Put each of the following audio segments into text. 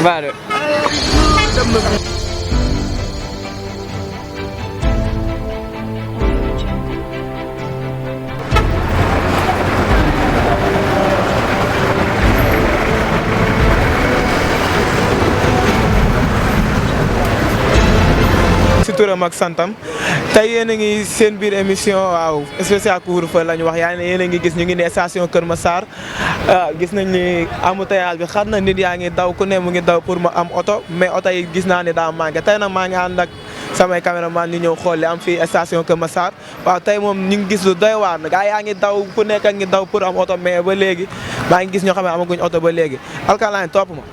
Vale. si turam ak santam tey yéen a ngi seen biir émission waaw spécial couvre-feu la ñu wax yaa ne yéen a ngi gis ñu ngi ne station Kër Massar gis nañ ni embouteillage bi xar na nit yaa ngi daw ku ne mu ngi daw pour mu am oto mais oto yi gis naa ne daa manqué tey nag maa ngi ànd ak samay caméraman ñu ñëw xool li am fii station Kër Massar waaw tey moom ñu ngi gis lu doy waar nag yaa ngi daw ku nekk a ngi daw pour am oto mais ba léegi maa ngi gis ñoo xam ne amaguñ oto ba léegi alkalaan topp ma.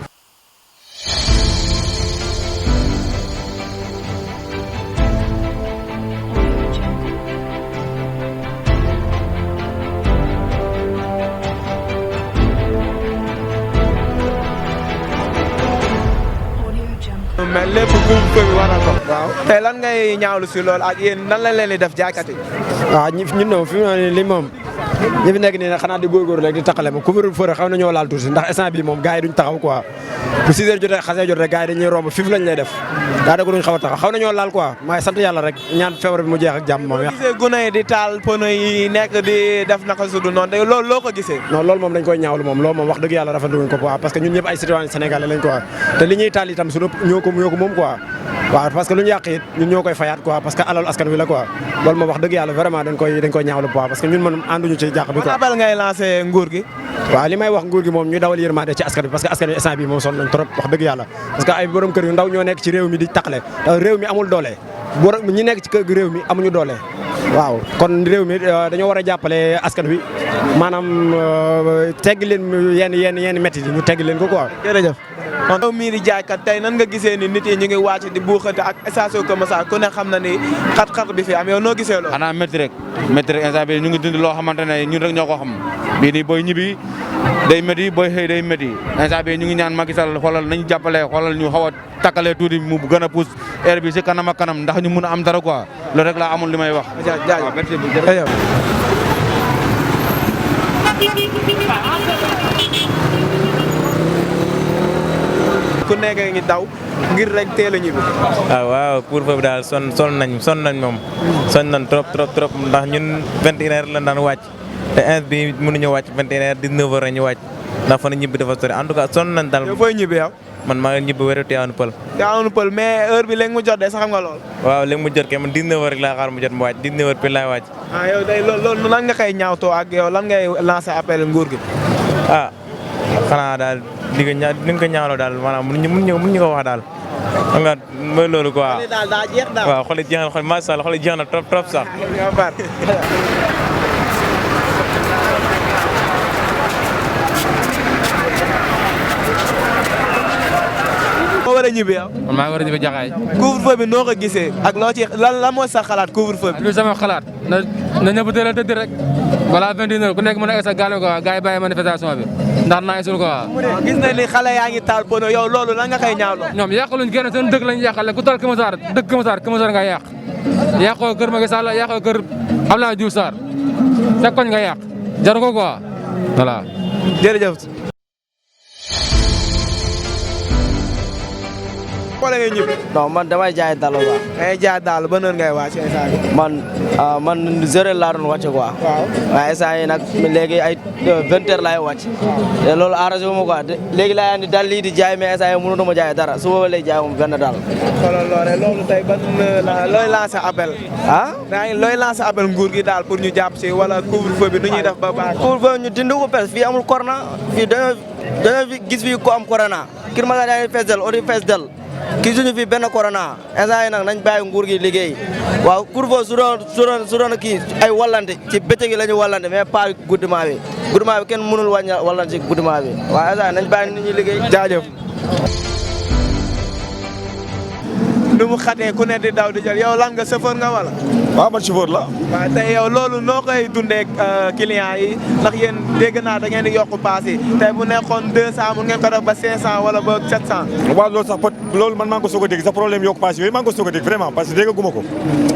mais lépp couvre-feu bi waral ko. waaw tey lan ngay ñaawlu si loolu ak yéen nan la leen di def jaaykat yi. waaw ñun ñoom fi mu ne nii moom ñi fi nekk nii nag xanaa di góorgóorlu rek di taqale ma couvre-feu xaw na ñoo laal tuuti ndax instant bii moom gars yi duñ taxaw quoi bu 6 heures jotee xasee jot rek gars yi dañuy romb fif lañ lay def daa dëgg duñ xaw a taxaw xaw na ñoo laal quoi mais sant yàlla rek ñaan feebar bi mu jeex ak jàmm moom yàq. gisee gune yi di taal pono yi nekk di def naka su dul noonu te loolu loo ko gisee. non loolu moom dañ koy ñaawlu moom loolu moom wax dëgg yàlla rafetlu wuñ ko quoi parce que ñun ñëpp ay citoyen sénégalais lañ quoi te li ñuy taal itam suñu ñoo ko moom quoi waaw parce que lu ñu yàq it ñun ñoo koy fayaat quoi parce que alal askan wi la quoi loolu moom wax dëgg yàlla vraiment dañ koy ñaawlu quoi parce que ñun man ànduñu ci jàq bi quoi. appel ngay lancé nguur gi. waaw li may wax nguur gi moom ñu dawal yërmande ci askan bi parce que askan wi instant bi moom sonn nañ trop wax dëgg yàlla parce que ay borom kër yu ndaw ñoo nekk ci réew mi di taqale réew mi amul doole ñi nekk ci kër gi réew mi amuñu doole waaw kon réew mi dañoo war a jàppale askan wi maanaam teggi leen yenn métti yi ñu teggi leen ko quoi. jërëjëf. yow mii di jaaykat tey nan nga gisee ni nit yi ñu ngi wàcc di buuxante ak station Kër Massar ku ne xam na ni xat-xat bi fi am yow noo gisee loolu. xanaa métti rek instant bi ñu ngi dund loo xamante ne ñun rek ñoo ko xam bii nii booy ñibbi day métti booy xëy day métti instant bi ñu ngi ñaan Macky Sall xoolal nañu jàppale xoolal ñu xaw a takkalee tuuti mu gën a pousse air bi si kanam ak kanam ndax ñu mun a am dara quoi loolu rek laa amul li may wax. jaajëf merci beaucoup. ku nekk ngi daw ngir rek teel a ñibbi. waaw couvre-feu bi daal sonn nañ moom. sonn nañ trop ndax ñun 21h lañ daan wàcc te instant bi mënuñu wàcc 21h 19h la ñu wàcc ndax fa na ñibbi dafa sori en tout cas sonn nañ daal. yow fooy ñibbi yow. man maa ngi ñibbi wéru Tivaouane Peulh. Tivaouane Peulh mais heure bi léegi mu jot de sax xam nga lool. waaw léegi mu jot kay man 19h rek laa xaar mu jot mu wàcc 19h pile laay wàcc. yow day loolu lan nga koy ñaawtoo ak yow lan ngay lancer appel nguur gi. xanaa daal li nga ko ñaawloo daal maanaam mun ñu ko wax daal xam nga mooy loolu quoi. xol yi daal daa jeex daal. waaw xol yi jeex na xol macha allah xol yi jeex na trop sax. moo war a ñibbi yow. man maa ngi war a ñibbi Jaxaay. couvre-feu bi noo ko gisee ak loo ci lan mooy sa xalaat couvre-feu bi. lu sama xalaat na ñëpp teel a tëdd rek balaa 21h ku nekk mën a egg sa gaale ko waa gars yi bàyyi manifestation bi ndax naa isul ko waa. gis na ni xale yaa ngi taal pono yow loolu lan nga koy ñaawloo. ñoom yàqaluñ kenn seen dëkk lañ yàqal ku taal Kër Massar dëkk Kër Massar nga yàq yàqoo kër Macky Sall yàqoo kër Abdoulaye Diouf Sarr sa koñ nga yàq jaru ko quoi voilà. jërëjëf. wala ngay ñibbi. non man damay jaay dalu quoi. ngay jaay daal ba noonu ngay wàcc instant bi. man zéro laa doon wàcc quoi. waaw waaye instant yi nag léegi ay 20h laay wàcc. te loolu arrangé wu ma quoi léegi laa andi dal lii di jaay mais instant yi mënutuma jaay dara su boobaa lay jaay moom benn daal. xoolal loolu tey ban looy lancer appel. looy lancer appel nguur gi daal pour ñu jàpp si wala couvre-feu bi nu ñuy def ba baax. couvre-feu ñu dindi ko pes fii amul corona fii dañoo gis fii ko am corona Kër Massar yaa ngi fees del odi fees del kii suñu fi benn corona instant yi nag nañ bàyyi nguur gi liggéey waaw couvre-feu su doon kii ay wallante ci bëccëg gi la ñu wallante mais pas guddimaa bi kenn mënul wàññi wallante ci guddimaa bi waaw instant nañ bàyyi nit ñi liggéey. jaajëf. nu mu xatee ku ne di daw di jël yow lan nga chauffeur nga wala. waaw man chauffeur la. waaw tey yow loolu noo koy dundee clients yi ndax yéen dégg naa da ngeen di yokk paas yi tey bu nekkoon 200 mun ngeen ko def ba 500 wala ba 700. waaw loolu sax loolu man maa ngi ko soog a dégg sax problème yokk paas yooyu maa ngi ko soog a dégg vraiment parce que déggaguma ko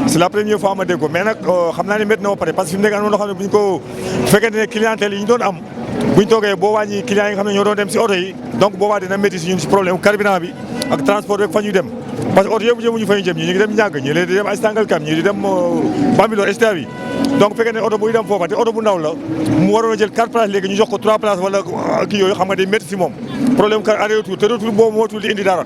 c'est la première fois ma dégg ko mais nag xam naa ne métti na ba pare parce que fi mu nekk am na loo xam ne bu ñu ko fekkente ne clientèle yi ñu doon am buñ toogee boo wàññi clients yi nga xam ne ñoo doon dem si oto yi donc boobaa dina métti si ñun si problème carburant bi ak transport rek fa ñuy dem parce que oto yëpp jëmuñu fa ñu jëm ñi ngi dem ñàgg ñi leen di dem ay Sangalkam ñi di dem Bambilor STA bi donc fekkee ne oto buy dem foofa te oto bu ndaw la mu waroon a jël 4 places léegi ñu jox ko 3 places wala kii yooyu xam nga day métti si moom problème car aller retour te retour boobu moo tul di indi dara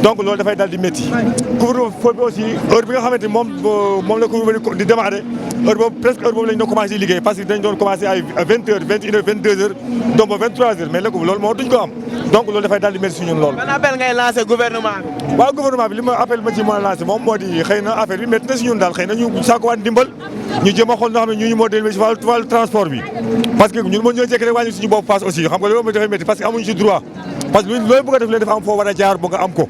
donc loolu dafay daal di métti couvre-feu bi aussi heure bi nga xamante ni moom la couvre-feu di démarrer heure boobu presque heure boobu lañ doon commencé di liggéey parce que dañ doon commencé ay 20 heures 21 heures 22 heures donc ba 23 heures mais léegi loolu moo duñ ko am donc loolu dafay daal di métti si ñun loolu. ban appel ngay lancé gouvernement bi. waaw gouvernement bi li ma appel ma ci mën a lancé moom moo di xëy na affaire bi métti na si ñun daal xëy na ñu saakuwaat ndimbal ñu jéem a xool noo xam ne ñu moo dellu si wàllu transport bi parce que ñun mën ñoo jékki rek wàññi suñu bopp passe aussi xam nga loolu dafay métti parce que amuñu ci droit parce que loolu bëgg a def leen dafa am foo war a jaar ba nga am ko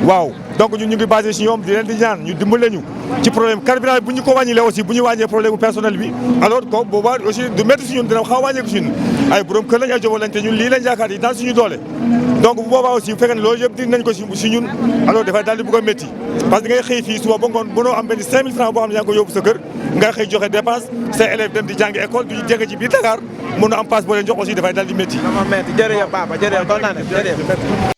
waaw donc ñun ñu ngi basé si ñoom di leen di ñaan ñu dimbale ñu ci problème carburant bi bu ñu ko wàññilee aussi bu ñu wàññee problème bu personnel bi alors que boobaa aussi du métti si ñun dina xaw a wàññeeku si ñun ay borom kër lañ ay jobo lañ te ñun lii lañ yaakaar yi daal suñu doole donc bu boobaa aussi bu fekkee ne loolu yëpp di nañ ko si ñun alors dafay daal di bëgg a métti parce que da ngay xëy fii suba ba ngoon mënoo am benn 5000 francs boo xam ne yaa ngi ko yóbbu sa kër nga xëy joxe dépense say élèves dem di jàngi école du jege ci biir Dakar mën na am passe boo leen jox aussi dafay daal di métti. dama métti jërëjëf papa jërëjëf kontaan nañ jërëjëf.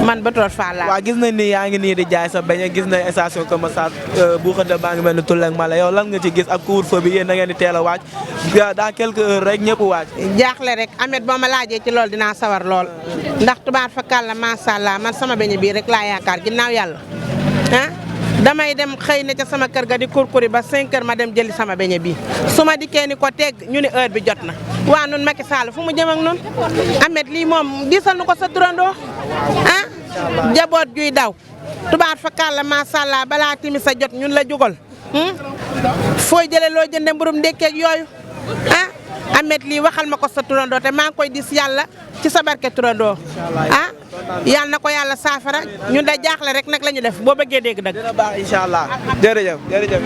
man Batoor Fall laa. waaw gis nañ ni yaa ngi nii di jaay sa beñe gis nañ station Kër Massar bu xënte baa ngi mel ni Tulle ak Mala yow lan nga ci gis ak couvre-feu bi yéen da ngeen di teel a waaj dans quelques heures rek ñëpp waaj. jaaxle rek Amet boo ma laajee ci loolu dinaa sawar lool ndax tubaar fa kàlla macha allah man sama beñe bii rek laa yaakaar ginnaaw yàlla ah damay dem xëy na ca sama kër ga di kurkuri ba 5 heures ma dem jëli sama beñe bii su ma dikkee ni ko teg ñu ne heure bi jot na waa nun Macky Sall fu mu jëm ak nun Amet lii moom gisal nu ko sa turandoo ah jaboot juy daw tubaar fa kàlla macha allah balaa timi sa jot ñun la jugal fooy jële loo jënde mburum ndékkeeg yooyu ah Amet lii waxal ma ko sa turandoo te maa ngi koy dis yàlla ci sa barke turandoo ah yàlla na ko yàlla saafara ñun da jaaxle rek nag la ñu def boo bëggee dégg dëgg. dina baax incha allah jërëjëf jërëjëf.